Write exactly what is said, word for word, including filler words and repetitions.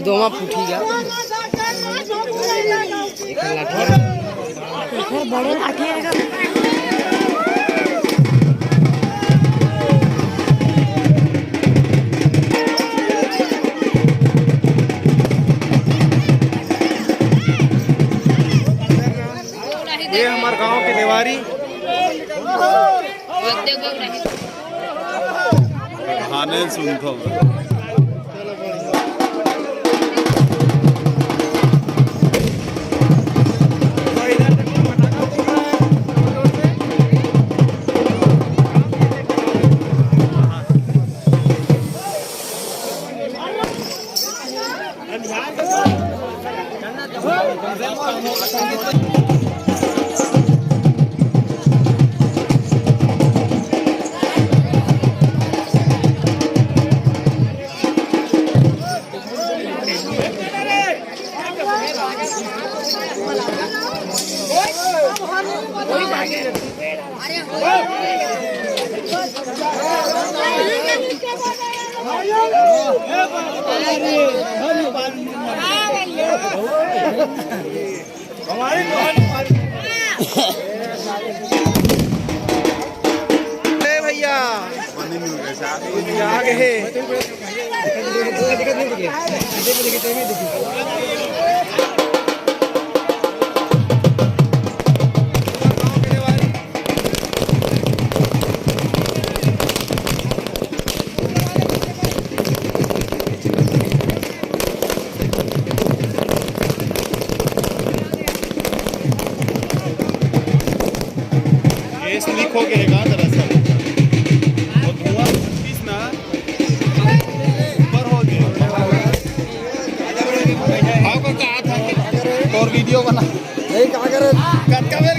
दोमा फूटी जा। एकर लाठी। एकर बड़े लाठी है का? ये हमर गांव के देवारी। हाने सुनथो। ए भैया, आ गए हे। गैस लीक हो गया है दरअसल। वो धुआं उठिस ना, ऊपर हो गया। हाँ, का कहा था कि और वीडियो बना। नहीं, का करे?